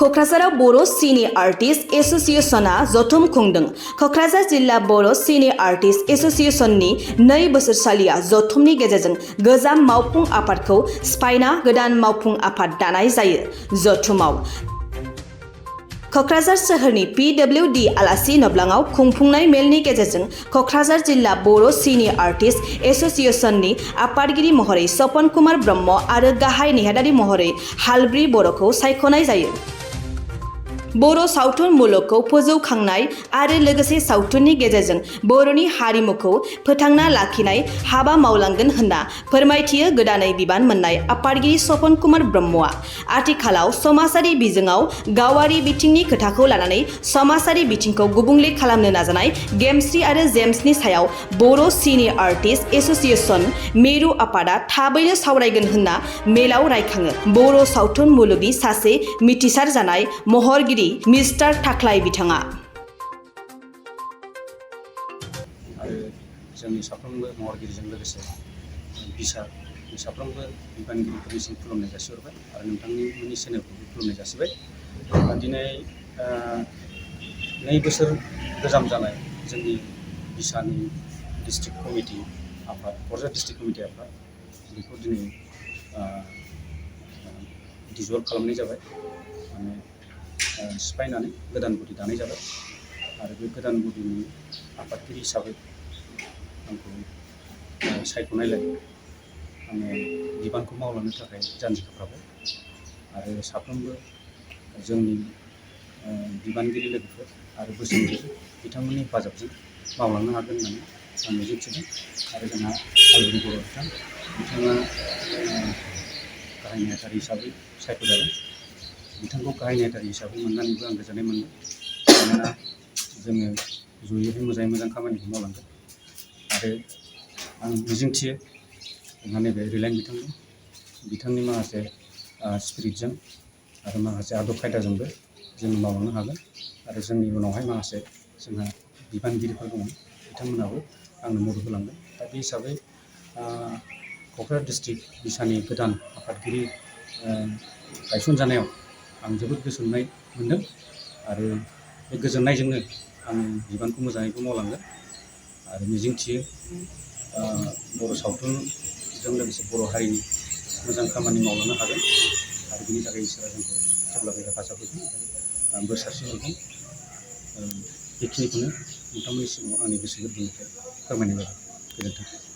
क'क्राझाराव बर' सिने आर्टिस्ट एस'सिएशनआ जथुम खुंदों। क'क्राझार जिल्ला बर' सिने आर्टिस्ट एस'सिएशननि 2 बोसोरसालिया जथुमनि गेजेरजों गोजाम मावफुं आफादखौ सिफायना गोदान मावफुं आफाद दानाय जायो। जथुमाव क'क्राझार सोहोरनि PWD आलासि नब्लाङाव खुंफुंनाय मेलनि गेजेरजों क'क्राझार जिल्ला बर' सिने आर्टिस्ट एस'सिएशननि आफादगिरि महरै सपन कुमार ब्रह्म आरो गाहाय नेहादारि महरै हालब्रि बर'खौ सायख'नाय जायो। बर' सावथुन मुलुगखौ फोजौखांनाय आरो लोगोसे सावथुननि गेजेरजों बर'नि हारिमुखौ फोथांना लाखिनाय हाबा मावलांगोन होनना फोरमायथियो गोदानै बिबान मोननाय आफादगिरि सपन कुमार ब्रह्मआ। आथिखालाव समाजारि बिजोङाव गावारि बिथिंनि खोथाखौ लानानै समाजारि बिथिंखौ गुबुंले खालामनो नाजानाय गेमस्रि आरो जेम्सनि सायाव बर' सिने आर्टिस्ट एस'सिएशन मेरु आफादा थाबैनो सावरायगोन होनना मेलाव रायखाङो। बर' सावथुन मुलुगनि सासे मिथिसार जानाय महरगिरि मिस्टार थाख्लाय बिथाङा। आरो जोंनि साफ्रोमबो महरगिरिजों लोगोसे साफ्रोमबो बिबानगिरिफोरनिसिम खुलुमनाय जासिहरबाय आरो नोंथांनि चेनेलखौबो खुलुमनाय जासिबाय। दिनै 2 बोसोर गोजाम जानाय जोंनि बिसानि डिस्ट्रिक्ट कमिटि आफाद क'क्राझार डिस्ट्रिक्ट कमिटि आफाद बेखौ दिनै डिजल्भ खालामनाय जाबाय, माने सिफायनानै गोदान बडि दानाय जाबाय आरो बे गोदान बडिनि आफादगिरि हिसाबै आंखौ सायख'नायलाय आङो बिबानखौ मावलांनो थाखाय जानजि खाफ्राबाय आरो साफ्रोमबो जोंनि बिबानगिरि लोगोफोर आरो बोसोनगिरि बिथांमोननि हेफाजाबजों मावलांनो हागोन होननानै आं मिजिंथिदों। आरो जोंहा हालब्रि बर' बिथाङा गाहाय नेहाथारि हिसाबै सायख'जादों। बिथांखौ गाहाय नेहाथारि हिसाबै मोननानैबो आं गोजोननाय मोनदों, मानोना जोङो ज'यैहाय मोजाङै मोजां खामानिखौ मावलांगोन आरो आं मिजिंथियो जोंहा नैबे रिलायन बिथांनि माखासे स्पिरिटजों आरो माखासे आदब खायदाजोंबो जों मावलांनो हागोन आरो जोंनि उनावहाय माखासे जोंहा बिबानगिरिफोर दङ, बिथांमोनाबो आंनो मदद होलांगोन। दा बे हिसाबै क'क्राझार डिस्ट्रिक्ट बिसानि गोदान आफादगिरि गायसनजानायाव आं जोबोद गोजोननाय मोनदों आरो बे गोजोननायजोंनो आं बिबानखौ मोजाङैबो मावलांगोन आरो मिजिंथियो बर' सावथुनजों लोगोसे बर' हारिनि मोजां खामानि मावलांनो हागोन आरो बिनि थाखाय इसोरा जोंखौ जेब्लाबो हेफाजाब होगोन आरो बोर सारस्रिहरगोन। बेखिनिखौनो नोंथांमोननि सिगाङाव आंनि गोसो गोरबोनिफ्राय फोरमायनाय जाबाय। गोजोन्थों।